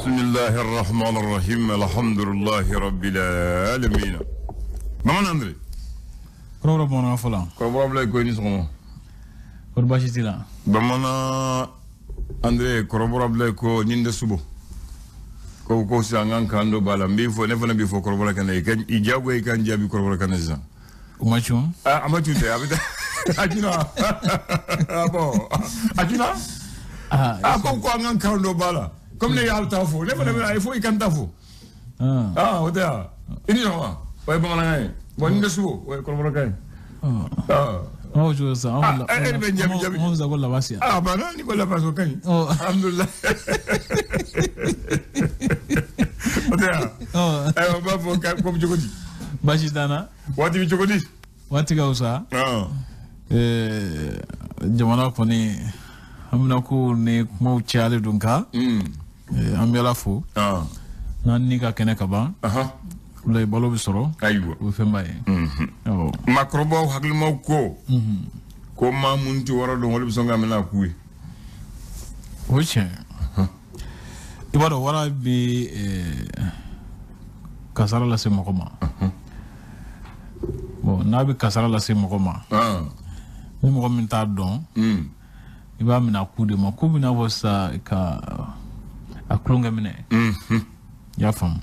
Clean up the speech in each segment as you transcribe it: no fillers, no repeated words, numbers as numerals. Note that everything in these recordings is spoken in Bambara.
Bismillahi rahmani rahim, alhamdulillahi rabbil alamin. Bamanan Andre. Kɔrɔbɔrɔ bamanankan fɔ la. Kɔrɔbɔrɔ Abulayi ko i ni sɔgɔma. Kɔri baasi t'i la? Bamanan Andre, kɔrɔbɔrɔ Abulayi ko nin de subo. Ko sisan an kan dɔ b'a la, n b'i fɔ, ne fana b'i fɔ kɔrɔbɔrɔ kan na, i diyagoya i kan jaabi kɔrɔbɔrɔ kan na sisan. O ma cun? A ma cun tɛ, a bɛ taa. A cunna. Bon, a cunna. A ko an kan dɔ b'a la. Comme ne y'a ta fɔ, ne fana bɛ a fɔ i kan ta fɔ. Ah, o tɛ wa? I ni sɔgɔma. O ye bamanankan ye. Bon, nin de subo, o ye kɔrɔbɔrɔkan ye. Ah. An b'o cogo sisan. Ah, e de bɛ n jaabi jaabi. An b'o ko labasi. Ah, ba ni ko labasi o ka ɲi. Alhamdulilah. O tɛ wa? Ayiwa, n b'a fɔ ko cogo di? Baasi t'an na. Waati bɛ cogo di? Waati ka fisa. Jamana kɔni haminako ni kumaw cayalen don nka an bɛ Ala fo. N'an ni ka kɛnɛ ka ban. Walayi balo bɛ sɔrɔ. Ayiwa. O ye fɛnba ye. Maakɔrɔbaw hakilimaw ko. Ko maa mun tɛ wara dɔn, olu bɛ sɔn ka minɛ a k'u ye. O ye tiɲɛ ye. I b'a dɔn wara bɛ kasara lase mɔgɔ ma. Bon, n'a bɛ kasara lase mɔgɔ ma. Ni mɔgɔ min t'a dɔn. I b'a minɛ a ku de ma. Ku bɛ n'a fɔ sisan ka a tulonkɛ minɛ. I y'a faamu.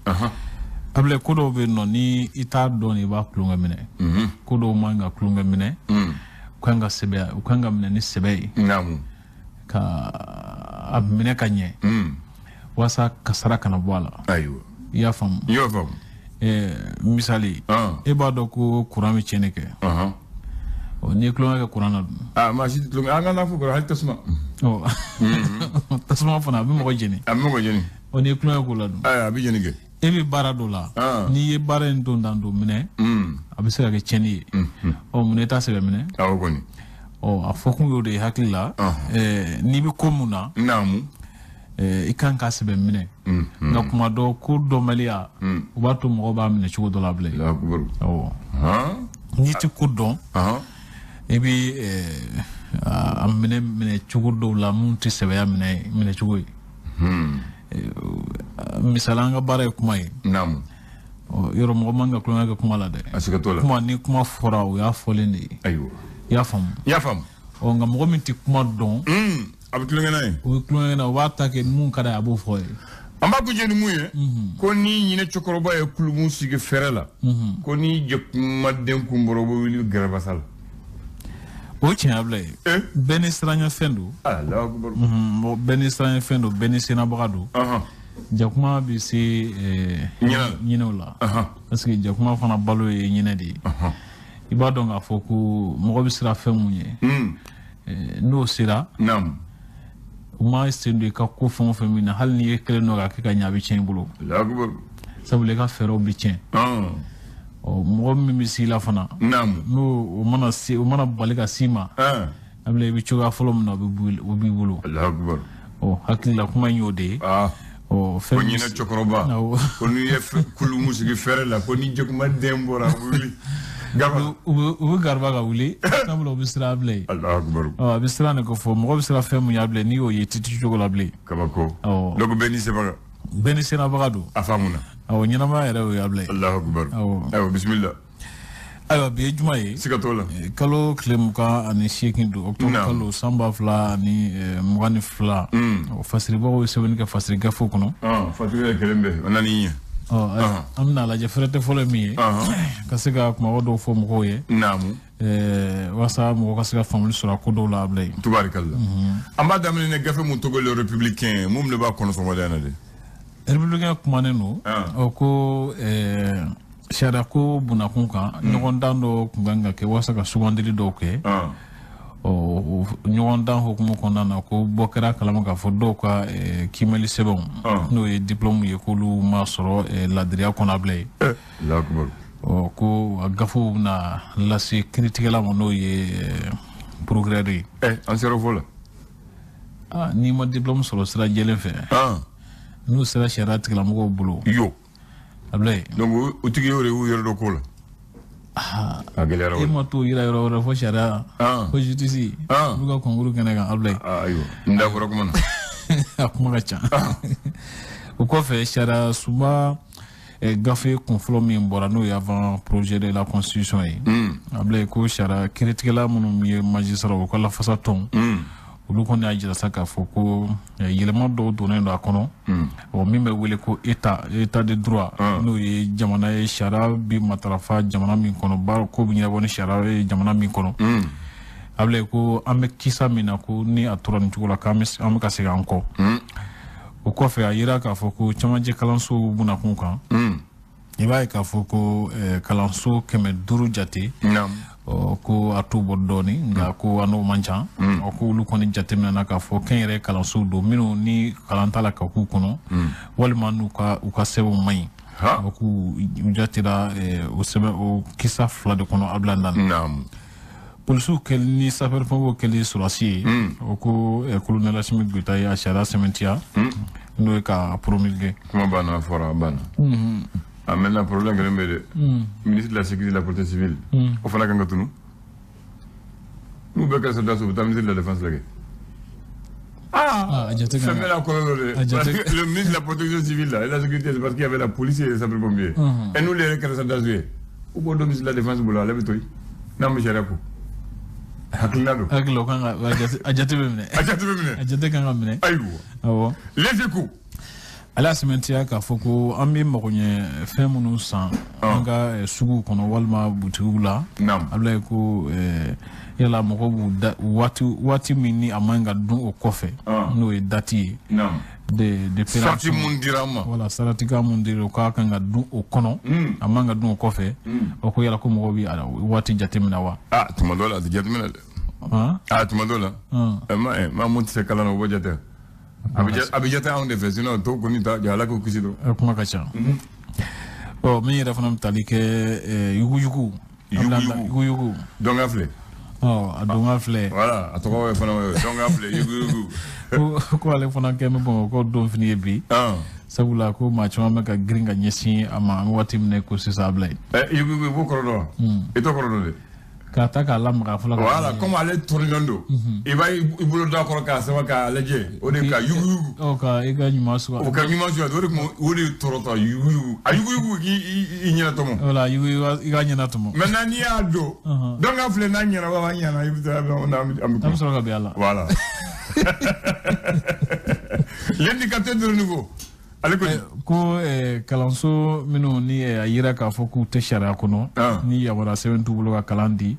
Abulayi, ko dɔw bɛ yen nɔ ni i t'a dɔn i b'a tulonkɛ minɛ. Ko dɔw man ka tulonkɛ minɛ. U kan ka sɛbɛ, u kan ka minɛ ni sɛbɛ ye. Naamu. Ka a minɛ ka ɲɛ. Walasa kasara kana bɔ a la. Ayiwa. I y'a faamu. I y'a faamu. Misali. E b'a dɔn ko kuran bɛ tiɲɛni kɛ. N'i ye tulonkɛ kɛ kuran na dun. Ah, maa si tɛ tulonkɛ, an ka n'a fɔ hali tasuma. Tasuma fana a bɛ mɔgɔ jeni. A bɛ mɔgɔ jeni. N'i ye tulonkɛ k'o la dun. Ayi, a bɛ jeni kɛ. E bɛ baara dɔ la. N'i ye baara in don dan don minɛ. A bɛ se ka kɛ tiɲɛni ye. Mun na i t'a sɛbɛ minɛ? Awɔ kɔni. A fɔ kun y'o de ye hakili la. N'i bɛ ko mun na. Naamu. I kan k'a sɛbɛ minɛ. Nka kuma dɔ ko dɔnbaliya. O b'a to mɔgɔ b'a minɛ cogo dɔ la bilen. Awɔ. N'i tɛ ko dɔn. I bɛ a minɛ cogo dɔw la mun tɛ sɛbɛya minɛ cogo ye. Misali an ka baara ye kuma ye. Naamu. Yɔrɔ mɔgɔ man ka tulonkɛ kɛ kuma la dɛ. A siga t'o la. Kuma ni kuma fɔra o y'a fɔlen de ye. Ayiwa. I y'a faamu. I y'a faamu. Nka mɔgɔ min tɛ kuma dɔn. A bɛ tulonkɛ n'a ye. O bɛ tulonkɛ n'a ye, o b'a ta kɛ mun ka d'a ye a b'o fɔ ye. An b'a kuncɛ ni mun ye. Ko ni ɲinɛ cɛkɔrɔba ye kulumun sigi fɛrɛ la. Ko ni jɛkumaden kun bɔra o bɛ wuli gɛrɛbasa la. O tiɲɛ Abulayi. Bɛɛ ni siranɲɛfɛn don. Alahu akubaru. Bɛɛ ni siranɲɛfɛn don, bɛɛ ni sennabaga don. Jakuma bɛ se ɲinɛw la. Parce que jakuma fana balo ye ɲinɛ de ye. I b'a dɔn k'a fɔ ko mɔgɔ bɛ siran fɛn mun ye. N'o sera. Naamu. U ma sen don i ka ko fɛn o fɛn min na, hali n'i ye kelen dɔ k'a kɛ ka ɲɛ, a bɛ tiɲɛ i bolo. Alahu akubaru. Sabula i ka fɛɛrɛw bɛ tiɲɛ. Mɔgɔ min bɛ s'i la fana. Naamu. N'o o mana se, o mana bali ka s'i ma. Abulayi, i bɛ cogoya fɔlɔ min na, o b'i bolo. Alahu akubaru. Hakili la kuma in y'o de ye. Fɛn Ko ɲinɛ cɛkɔrɔba. Ko n'i ye kulumun sigi fɛrɛ la, ko ni jɛkuma den bɔra, a bɛ wuli. U bɛ gariba ka wuli, sabula u bɛ siran Abulayi. Alahu akubaru. A bɛ siran de ko fɔ, mɔgɔ bɛ siran fɛn mun ye Abulayi, n'i y'o ye i tɛ to cogo la bilen. Kabako. Donc bɛɛ n'i sebaga. Bɛɛ n'i senabaga don. A faamuna. Ɲɛnamaya yɛrɛ o ye Abulayi. Alahu akubaru. Ayiwa, bisimila. Ayiwa, bi ye juma ye. Siga t'o la. Kalo tile 28 don, octobre kalo san 2022. Fasiribagaw ye sɛbɛnni kɛ fasiri gafew kɔnɔ. Fasiri yɛrɛ kelen bɛ, o nana i ɲɛ. An bɛna lajɛ fɛrɛtɛ fɔlɔ ye min ye. Ka se ka kumaba dɔw fɔ mɔgɔw ye. Naamu. Walasa mɔgɔ ka se ka faamuli sɔrɔ a ko dɔw la Abulayi. Tubarikala. An b'a daminɛ ni gafe mun tɔgɔ Le Républicain, mun de b'a kɔnɔ sɔgɔmada in na dɛ? Républicain kumanen don. Ko sariya ko bunakun kan, ɲɔgɔndan dɔ tun kan ka kɛ walasa ka sugandili dɔw kɛ. Ɲɔgɔndan hukumu kɔnɔna na, ko bɔ kɛra kalama k'a fɔ dɔw ka kiimɛli sɛbɛnw, n'o ye diplôme ye, k'olu ma sɔrɔ ladiriya kɔnɔ Abulayi. Ko a gafew bɛna lase kiiritigɛla ma, n'o ye procureur ye. An sera o fɔ la. N'i ma diplôme sɔrɔ sira jɛlen fɛ. N'u sera sariya tigilamɔgɔw bolo. Yo. Abulayi. Donc o tigi y'o de y'u yɛrɛ dɔn ko la. A gɛlɛyara. E ma t'o yira yɔrɔ wɛrɛ fo sariya. Fo justice. Olu ka concours kɛnɛ kan Abulayi. Ayiwa, n da bɔra kuma na. A kuma ka ca. O kɔfɛ kɔfɛ sariya sunba gafe kunfɔlɔ min bɔra n'o ye avant projet de la constitution ye Ablaye ko sariya kiiritigɛla minnu ye magistrat u ka lafasa tɔn olu kɔni y'a jira sa k'a fɔ ko yɛlɛma dɔw donnen don a kɔnɔ o min bɛ wele ko état de droit n'o ye jamana ye sariya bi matarafa jamana min kɔnɔ baara ko bɛ ɲɛnabɔ ni sariya ye jamana min kɔnɔ Ablaye ko an bɛ kisa min na ko ni a tora nin cogo la k'an bɛ ka segin an kɔ o kɔfɛ a yira k'a fɔ ko camancɛ kalansow bunakun kan i b'a ye k'a fɔ ko kalanso 500 jate ko a t'o bɔ dɔɔni nka ko a n'o man ca o ko olu kɔni jateminɛna k'a fɔ kɛnyɛrɛye kalansow don minnu ni kalan t'a la ka k'u kɔnɔ walima n'u ka u ka sɛbɛnw man ɲi o k'u jatera o sɛbɛn o kisa 2 de kɔnɔ Ablaye Ndane polisiw kɛli ni sapeur-pompier kɛli sɔrɔsi ye o ko colonel Assimi Goïta ye a sariya sɛmɛntiya n'o ye ka promulguer kuma banna fɔra a banna. Ah, maintenant, problème kelen bɛ dɛ. Ministre de la sécurité et de la protection civile. O fana kan ka tunu. N'u bɛɛ kɛra soldat u bɛ taa ministre de la défense la kɛ. Ah, fɛn bɛɛ n'a kɔlɔlɔ dɛ. Le ministre de la protection civile là, et la sécurité, c'est parce qu'il y avait la police et les sapeurs-pompiers. Et nous les kɛra soldats ye. U b'o don ministre de la défense bolo ale bɛ to yen. N'a ma sariya ko. Hakilina don. Hakili o kan ka a jate bɛ minɛ. A jate bɛ minɛ. A jate kan ka minɛ. Ayiwa. Awɔ. Les Échos. Ale y'a sɛmɛntiya k'a fɔ ko an bɛ magoɲɛ fɛn minnu san an ka suguw kɔnɔ walima butigiw la Ablaye ko yala mɔgɔw b'u da waati min ni a man ka dun o kɔfɛ n'o ye date ye de sarati mun dira an ma wala saratikan mun dira o k'a kan ka dun o kɔnɔ a man ka dun o kɔfɛ o ko yala ko mɔgɔw bɛ waati jateminɛ wa. Ah tuma dɔw la a tɛ jateminɛ dɛ. Ah tuma dɔw la. Maa mun tɛ se kalan na o b'o jate. A bɛ jate anw de fɛ sinon tɔw kɔni ta Ala k'u kisi dɔrɔn. Kuma ka ca. Ɔ min yɛrɛ fana bɛ tali kɛ yuguyugu. Yuguyugu. Dɔnka filɛ. Ɔ a dɔnka filɛ. Voilà a tɔgɔ fana ye dɔnka filɛ yuguyugu. Ko ale fana kɛ bɛ Bamakɔ don fini ye bi. Sabula ko maa caman bɛ ka girin ka ɲɛsin a ma an bɛ waati min na ko sisan Ablaye. Yuguyugu i b'o kɔrɔ dɔn wa? I t'o kɔrɔ dɔn dɛ. K'a ta k'a lamaga fɔlɔ. Voilà comme ale tournen don. I b'a i bolo da kɔrɔ k'a sama k'a lajɛ o de ka yuguyugu. Ɔ ka i ka ɲuman suga. O ka ɲuman suga o de kun o de tɔrɔtɔ yuguyugu a yuguyugu k'i ɲɛna tɔmɔ. Voilà yuguyugu i ka ɲɛna tɔmɔ. Maintenant n'i y'a don. Donc a filɛ n'a ɲɛna wa ɲɛna i bɛ taa an bɛ sɔrɔ ka bɛn a la. Voilà. L'indicateur de renouveau. Ale ko kalanso minnu ni a yira k'a fɔ k'u tɛ sariya kɔnɔ ni yamaruya sɛbɛn t'u bolo ka kalan di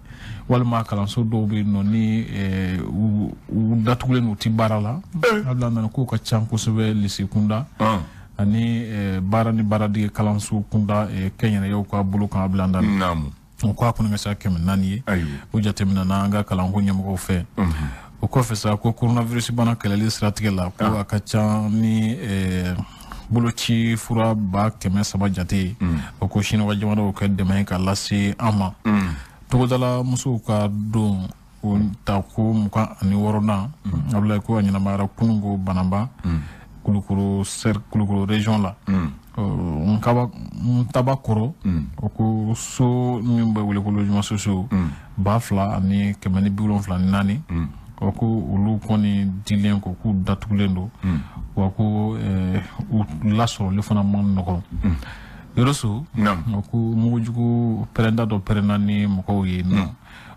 walima kalanso dɔw bɛ yen nɔ ni u datugulen u ti baara la Ablaye nana k'u ka ca kosɛbɛ lise kunda ani baara ni baaradege kalanso kunda kɛnyɛrɛyew ka bolo kan Ablaye Ndane o k'a kɔni ka se 400 ye o jateminɛ na an ka kalanko ɲɛmɔgɔw fɛ. O kɔfɛ sa ko coronavirus bana kɛlɛli siratigɛ la ko a ka ca ni boloci fura 300 jate ye o ko siniwa jamanaw kɛ dɛmɛ ye ka lase an ma togodala musow ka don o ta ko 26nan Ablaye ko a ɲɛnamayara kunun ko Banamba Kulukoro Kulukoro région la Ntabakɔrɔ o ko so min bɛ wele ko logement sociaux 2174 o ko olu kɔni dilen ko k'u datugulen don wa ko u lasɔrɔli fana man nɔgɔn Yɔrɔso o ko mugujugu pɛrɛnda dɔ pɛrɛnna ni mɔgɔw ye nɔ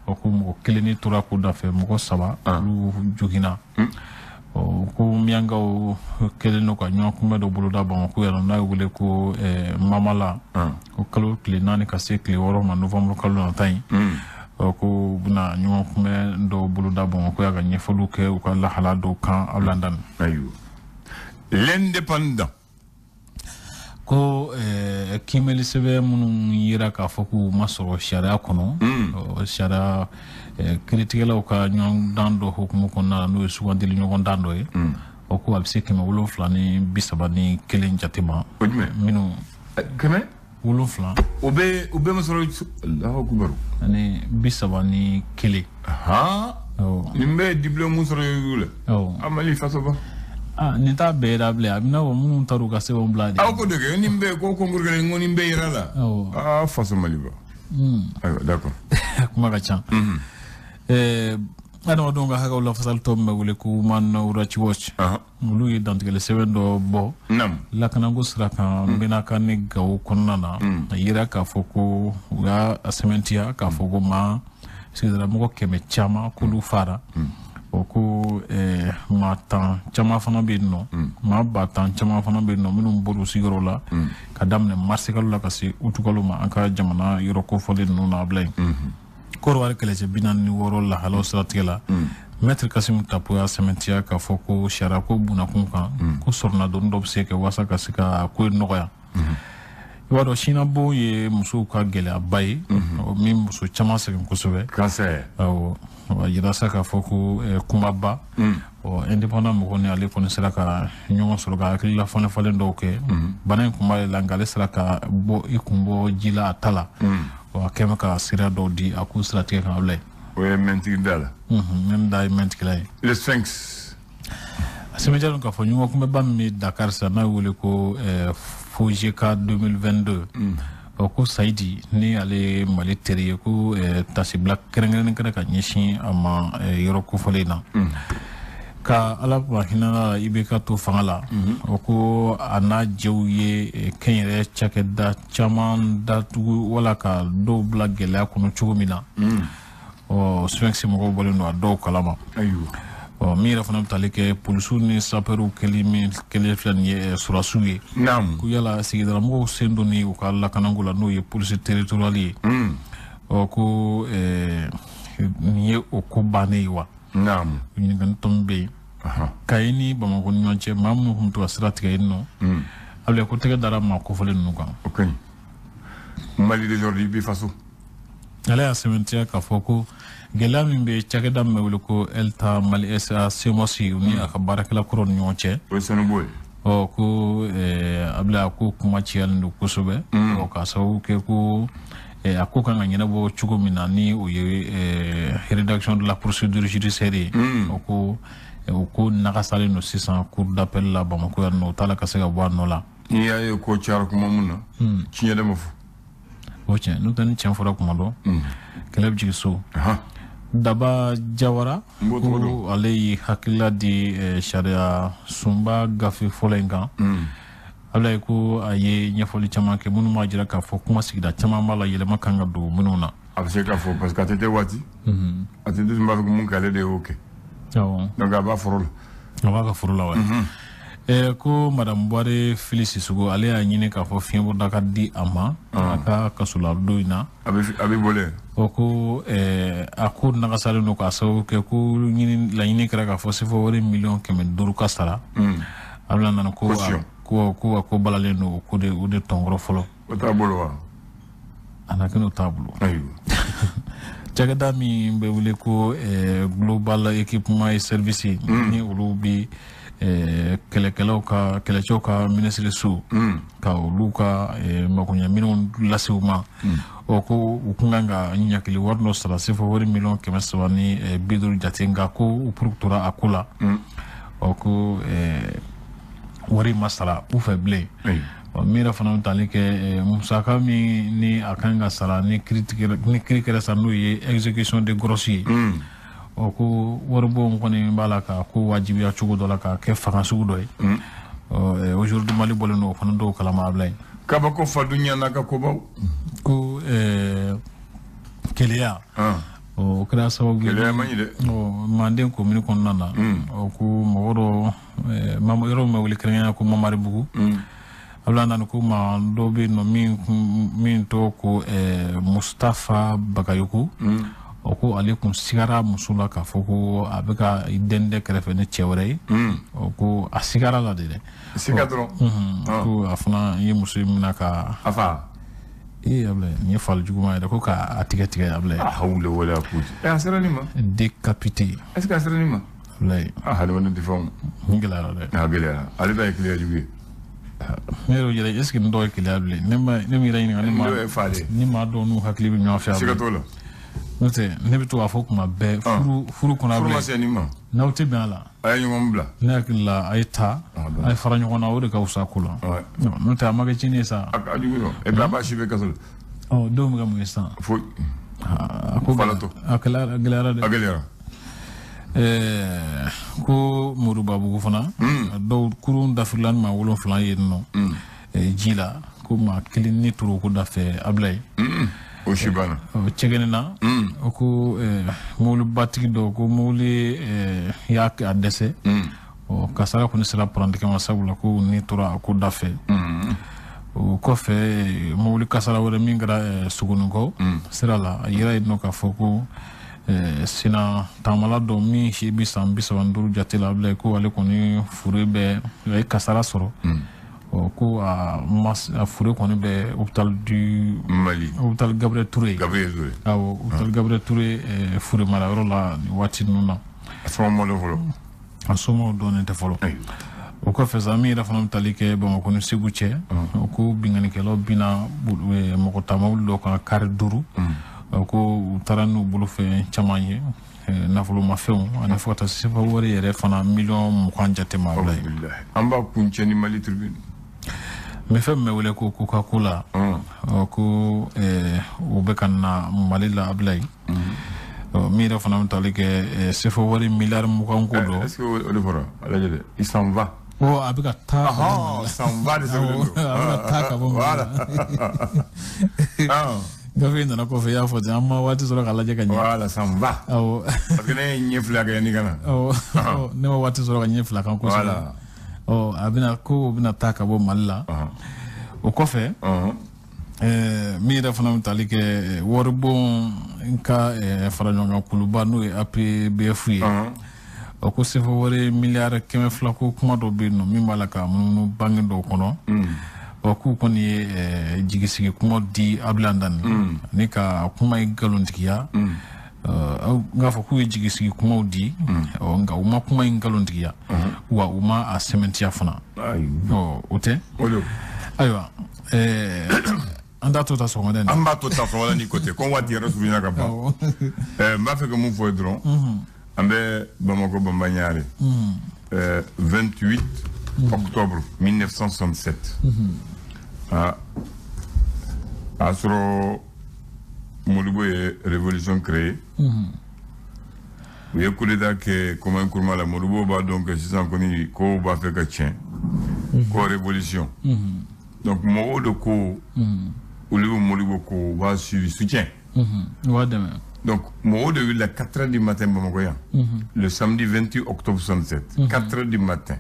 o ko mɔgɔ kelen ni tora ko dafɛ mɔgɔ 3 olu joginna o ko miyankaw kɛlen don ka ɲɔgɔn kunbɛn dɔ boloda Bamakɔ yan n'a ye wele ko Mamala o kalo tile 4 ka se tile 6 ma novembre kalo nata in ko u bɛna ɲɔgɔn kunbɛn dɔw boloda Bamakɔ yan ka ɲɛfɔliw kɛ u ka lahala dɔw kan Ablaye Ndane. Ayiwa l'indépendant ko kiimɛli sɛbɛn minnu yira k'a fɔ k'u ma sɔrɔ sariya kɔnɔ sariya kiiritigɛlaw ka ɲɔgɔndan dɔ hukumu kɔnɔna la n'o ye sugandili ɲɔgɔndan dɔ ye o ko a bɛ se 731 jate ma minnu 7 o bɛɛ ma sɔrɔ Alahu akibaru ani 31. Nin bɛɛ ye diplôme sɔrɔ yugu la a Mali fasoba. Ah nin t'a bɛɛ ye da bilen a bɛ n'a fɔ minnu taar'u ka sɛbɛnw bila de. Aw ko de kɛ nin bɛɛ ko concours kɛ n ko nin bɛɛ yɛrɛ la. Ah faso Maliba. Ayiwa d'accord. Kuma ka ca. Adamadenw ka hakɛw lafasali tɔn min bɛ wele ko Human Rights Watch, olu ye dantigɛli sɛbɛn dɔ bɔ lakanako sira kan Menaka ni Gawo kɔnɔna na. A yira k'a fɔ ko u y'a sɛmɛntiya k'a fɔ ko maa sigidalamɔgɔ 100 caman k'olu fara. O ko maa 10 caman fana bɛ yen nɔ, maa 10,000 caman fana bɛ yen nɔ minnu bɔr'u sigiyɔrɔ la ka daminɛ marisikalo la ka se utukalo ma an ka jamana yɔrɔ kofɔlen ninnu na bila yen. Kɔrɔwari kɛlɛcɛ 46 lahalaw siratigɛ la, Maître Kassim Tapo y'a sɛmɛntiya k'a fɔ ko sariya ko bunakun kan ko sɔrɔnadonni dɔ bɛ se kɛ walasa ka se ka ko in nɔgɔya. I b'a dɔn sinabon ye musow ka gɛlɛyaba ye, min muso caman sɛgɛn kosɛbɛ. Cancer. Awɔ, a yira sa k'a fɔ ko kumaba indépendant mɔgɔ ni ale kɔni sera ka ɲɔgɔn sɔrɔ ka hakilila falen falen dɔw kɛ. Bana in kun b'ale la, nka ale sera ka bɔ i kun bɔ ji la a ta la. A kɛn bɛ ka sira dɔw di a k'u siratigɛ kan bila yen. O ye mɛntigi da la. Mɛn da ye mɛntigila ye. Le Sphinx. A sɛbɛntiya don k'a fɔ ɲɔgɔn kunbɛba min bɛ Dakar sisan n'a wele ko FOGK 2022. Ko Saidi ni ale ye Mali teri ye ko tasibila kɛrɛnkɛrɛnnen kɛra ka ɲɛsin a ma yɔrɔ kofɔlen na. Ka Ala ma hinɛ la IBK to fanga la. O ko a n'a jɛw ye kɛnyɛrɛ cakɛda caman datugu wala ka dɔw bila gɛlɛya kɔnɔ cogo min na. Sphinx mɔgɔw bɔlen don a dɔw kalama. Ayiwa. Min yɛrɛ fana bɛ tali kɛ polisiw ni sapɛriw kɛli min kɛlen filɛ nin ye sɔrɔdasiw ye. Ko yala sigidalamɔgɔw sen don ni u ka lakanako la n'o ye polisi territoriale ye. Ko nin ye o ko bannen ye wa. Ɲininkali tɔ min bɛ yen. Kayi ni Bamakɔ ni ɲɔgɔn cɛ maa minnu tun bɛ to ka sira tigɛ yen nɔ. A bɛ ko tɛgɛ dara maa kofɔlen ninnu kan. O ka ɲi. Mali d'aujourd'hui bi faso. Ale y'a sɛmɛntiya k'a fɔ ko gɛlɛya min bɛ cakɛda min bɛ wele ko Elta Mali SA CMOS ni a ka baarakɛla kɔrɔ ni ɲɔgɔn cɛ. O ye sanubo ye. Ko a bila ko kuma cayalen don kosɛbɛ. K'a sababu kɛ ko a ko kan ka ɲɛnabɔ cogo min na ni o ye rédaction de la procédure judiciaire ye. O ko o ko nagasalen don sisan cour d'appel la Bamakɔ yan nɔ, o t'a la ka se ka bɔ a nɔ la. N'i y'a ye ko cayara kuma mun na, tiɲɛ de ma fɔ. O tiɲɛ, n'o tɛ ni tiɲɛ fɔra kuma dɔ, kɛlɛ bɛ jigin so. Daba Jawara ko ale ye hakilila di sariya sunba gafe fɔlɔ in kan. Ala ye ko a ye ɲɛfɔli caman kɛ minnu b'a jira k'a fɔ kuma sigida caman b'a la yɛlɛma kan ka don minnu na. A bɛ se k'a fɔ parce que a tɛ waati. A tɛ tun b'a fɔ ko mun k'ale de y'o kɛ. Donc a b'a foro la. A b'a ka foro la wa. Ko madame Buware Fili Sisoko ale y'a ɲini k'a fɔ fiɲɛbɔda ka di a ma a ka kasoladon in na. A bɛ bɔlen. O ko a ko nagasalen don k'a sababu kɛ ko laɲini kɛra k'a fɔ sefa wari miliyɔn 500 ka sara. A bɛna nana ko ko a ko balalen don o ko de o de tɔnkɔrɔ fɔlɔ. O t'a bolo wa? A na kɛ n'o t'a bolo. Ayiwa. Cakɛda min bɛ wele ko Global Équipement et Service ni olu bɛ kɛlɛkɛlaw ka kɛlɛcɛw ka minisiri so ka olu ka makoɲɛminɛnw lase u ma. O ko u kun kan ka ɲakili wari dɔ sara sefa wari miliyɔn 350 jate, nka ko u porokotora a ko la. O ko wari ma sara u fɛ bilen. Min yɛrɛ fana bɛ tali kɛ musaka min ni a kan ka sara ni kiiri kɛra sa n'o ye exécution de grosse ye. O ko waribon kɔni b'a la ka ko wajibiya cogo dɔ la k'a kɛ fanga sugu dɔ ye. Aujourd'hui Mali bɔlen don o fana dɔw kalama a bila yen. Kabako fadu ɲana ka kobaw. Ko keleya. O kɛra sababu ye. Keleya man ɲi dɛ. Manden commune kɔnɔna na. O ko mɔgɔ dɔ yɔrɔ min bɛ wele kɛrɛnkɛrɛnnenya ko Mamaribugu. A bila nana ko maa dɔ bɛ yen nɔ min tɔgɔ ko Mustafa Bagayoko. O ko ale kun sigara muso la k'a fɔ ko a bɛ ka i dɛndɛ kɛrɛfɛ ni cɛ wɛrɛ ye. O ko a sigara la de dɛ. Siga dɔrɔn. Ko a fana ye muso in minɛ ka. A fa. Ee Abulaye nin ye fali juguman yɛrɛ ko k'a tigɛ tigɛ Abulaye. A hawula wala quwwata. A sera nin ma. Décapité. Est-ce que a sera nin ma? Abulaye. A hadamaden tɛ fɛnw. Nin gɛlɛyara dɛ. A gɛlɛyara. Ale ta ye keleya jugu ye. Ne yɛrɛ yɛrɛ est-ce que nin dɔw ye keleya bilen? Ne ma ne yɛrɛ ɲininka ne ma. Nin dɔw ye fa de. Ni maa dɔw n'u hakili bɛ ɲɔgɔn fɛ. Siga t'o la. N'o tɛ ne bɛ to k'a fɔ kuma bɛɛ furu kɔnɔ furu ma se nin ma. N'aw tɛ bɛn a la. A ye ɲɔgɔn bila. Ne hakili la a ye taa a ye fara ɲɔgɔn na o de ka fisa ko la. N'o tɛ a ma kɛ tiɲɛni ye sa. A ka jugu dɔn et puis a b'a si bɛɛ kaso la. Denw bɛ ka mun ye sisan. Foyi. A ko a gɛlɛyara dɛ. A gɛlɛyara. Ko Moribabugu fana dɔw kurun dafirila ni maa 7 yen nɔ ji la ko maa kelen ni toro ko dafɛ Ablaye. O si banna. Cɛgɛni na o ko mobilibatigi dɔ ko mobili y'a a dɛsɛ ɔ kasara kɔni sera parantikɛ ma sabula ko ni tora a ko dafɛ. O kɔfɛ mobili kasara wɛrɛ min kɛra Sogonikɔ sira la a yira yen nɔ k'a fɔ ko sina taamala dɔ min si bɛ san 35 jate la Ablaye ko ale kɔni fure bɛ a ye kasara sɔrɔ. Ɔ ko a fure kɔni bɛ hôpital du Mali, hôpital Gabriel Touré. Gabriel Touré. Awɔ, hôpital Gabriel Touré fure marayɔrɔ la nin waati ninnu na. A somɔgɔw dɔn fɔlɔ. A somɔgɔw dɔnnen tɛ fɔlɔ. O kɔfɛ sa min yɛrɛ fana bɛ tali kɛ Bamakɔ ni Segu cɛ o ko binkannikɛlaw binna mɔgɔ ta mobili dɔ kan kari 5. O ko u taara n'u bolofɛn caman ye nafolomafɛnw ani fo ka taa se sefa wari yɛrɛ fana miliyɔn 20 jate ma Ablaye. An b'a kuncɛ ni Mali Tribune. N bɛ fɛn min bɛ wele ko Coca-Cola ko o bɛ ka na Mali la Ablaye. Min yɛrɛ fana bɛ tali kɛ sefa wari miliyari 20 ko dɔ. Est-ce que o de fɔra? A lajɛ dɛ, il s'en va. Oh, a bɛ ka taa. S'en va de sɛbɛnnen don. A bɛ ka taa ka bɔ Mali la. Gafe in nana kɔfɛ i y'a fɔ ten an ma waati sɔrɔ k'a lajɛ ka ɲɛ. Voilà, s'en va. Awɔ. Parce que ne ye ɲɛ fila kɛ yanni ka na. Awɔ, ne ma waati sɔrɔ ka ɲɛ fila kan kosɛbɛ. Voilà. Ɔ a bɛna ko o bɛna taa ka bɔ Mali la. O kɔfɛ. Min yɛrɛ fana bɛ tali kɛ waribon ka fara ɲɔgɔn kan kuluba n'o ye APBF ye. O ko sefa wari miliyari 200 ko kuma dɔ bɛ yen nɔ min b'a la ka munumunu banki dɔw kɔnɔ. Ɔ k'u kɔni ye jigisigi kuma di Ablaye Andani ani ka kuma in nkalontigiya. N k'a fɔ k'u ye jigisigi kumaw di nka u ma kuma in nkalontigiya wa u ma a sɛmɛntiya fana. Ɔ o tɛ. Ayiwa an t'a to ta sɔgɔmada in na. An b'a to ta sɔgɔmada ni ko tɛ ko waati yɛrɛ surunya ka ban. N b'a fɛ ka mun fɔ ye dɔrɔn. An bɛ Bamakɔ Banba Ɲare. 28 octobre 1967. A y'a sɔrɔ Modibo ye révolution créée. U ye coup d'état kɛ Kwame Nkrumah la. Modibo b'a dɔn que sisan kɔni kow b'a fɛ ka tiɲɛ. Ko révolution. Donc mɔgɔw de ko olu bɛ Modibo ko u b'a suivi soutien. U b'a dɛmɛ. Donc mɔgɔw de wulila 4 heures du matin Bamakɔ yan. Le samedi 28 octobre 67. 4 heures du matin.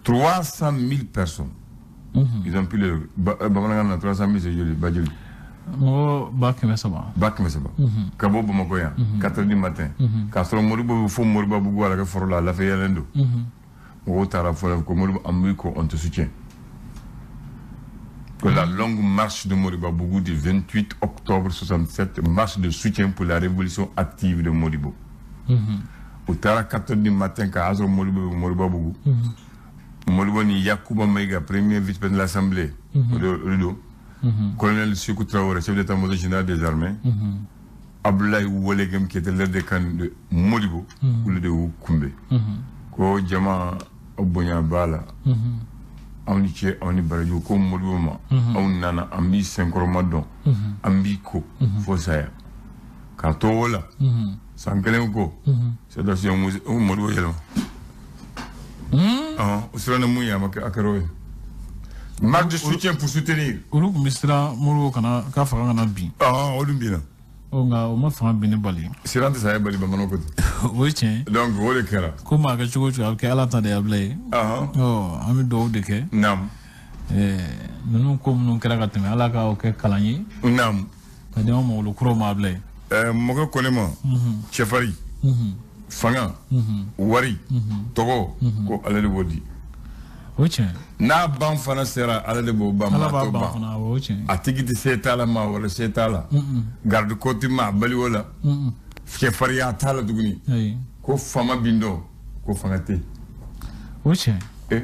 300 000 personnes. Ils ont pu le bamanankan na 300 000 c'est joli ba joli. Mɔgɔ 300 000. 300 000. Ka bɔ Bamakɔ yan 4 heures du matin. K'a sɔrɔ Modibo bɛ fo Moribabugu a la kɛ foro la a lafiyalen don. Mɔgɔw taara fɔlɔ ko Modibo an b'i kɔ on te soutient. Que la longue marche de Moribabougou du 28 octobre 67, marche de soutien pour la révolution active de Modibo. U taara 4 heures du matin k'a sɔrɔ Modibo bɛ Moribabougou. Modibo ni Yacouba Maïga, premier vice-président de l'Assemblée, o de don. Colonel Sékou Traoré, chef d'état-major général des armées. Abdoulaye Walegem qui était l'aide de camp de Modibo, olu de y'u kunbɛn. Ko jama aw bonya b'a la. Aw ni ce aw ni baraji ko Modibo ma aw nana an b'i senkɔrɔma dɔn an b'i ko fo saya k'a to o la san kelen ko c'est o Modibo yɛlɛma o siranna mun ye a ma kɛ a kɛra o ye marque de soutien pour soutenir. Olu tun bɛ siran Modibo kana k'a fanga kana bin. O dun binna. Ɔ nka o ma fanga binni bali. Siran tɛ saya bali bamananw ko ten. O ye tiɲɛ ye. Donc o de kɛra. Ko maa kɛ cogo o cogo a bɛ kɛ Ala ta de ye Ablaye. Ɔ an bɛ dugawu de kɛ. Naamu. Ninnu ko minnu kɛra ka tɛmɛ Ala ka o kɛ kalan ye. Naamu. Ka di an mɔgɔ kuraw ma Ablaye. Mɔkɛ ko ne ma. Cɛfarin. Fanga. Wari. Tɔgɔ. Ko ale de b'o di. O tiɲɛ. N'a ban fana sera ala de b'o ban. Ala b'a ban fana o tiɲɛ. A tigi tɛ se t'a la maa wɛrɛ se t'a la. Garde côte maa bali o la. Cɛfarinya t'a la tuguni. Ko faama bin dɔ ko fanga tɛ yen. O tiɲɛ.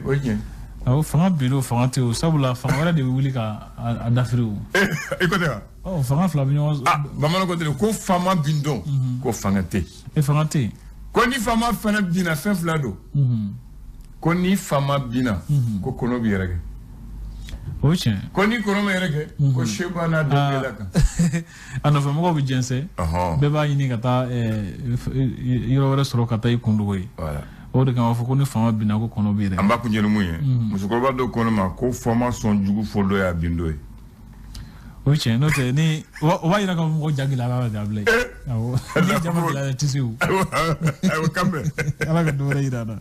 O tiɲɛ. Awɔ fanga bin o fanga tɛ o sabula fanga wɛrɛ de bɛ wuli ka a dafiri o. I ko tɛ wa. Ɔ fanga fila bɛ ɲɔgɔn. Bamananw ko ten ko faama bin dɔn ko fanga tɛ yen. Fanga tɛ yen. Ko ni faama fana binna fɛn fila don. Ko ni faama binna ko kɔnɔ bɛ yɛrɛkɛ. O tiɲɛ. Ko ni kɔnɔ ma yɛrɛkɛ ko seba n'a den bɛɛ la kan. A nɔfɛ mɔgɔw bɛ jɛnsɛn. Bɛɛ b'a ɲini ka taa yɔrɔ wɛrɛ sɔrɔ ka taa i kun dogo yen. O de kama fɔ ko ni faama binna ko kɔnɔ bɛ yɛrɛ. An b'a kuncɛ ni mun ye? Musokɔrɔba dɔ ko ne ma ko faama sɔn jugu fɔ dɔ y'a bin dɔ ye. O ye tiɲɛ, n'o tɛ ni o b'a yira k'a fɔ mɔgɔ ja gɛlɛyara de a bila yen. Awɔ, ni ja ma gɛlɛya tɛ se o. Ayiwa, kan bɛn. Ala ka dɔ wɛrɛ yira an na.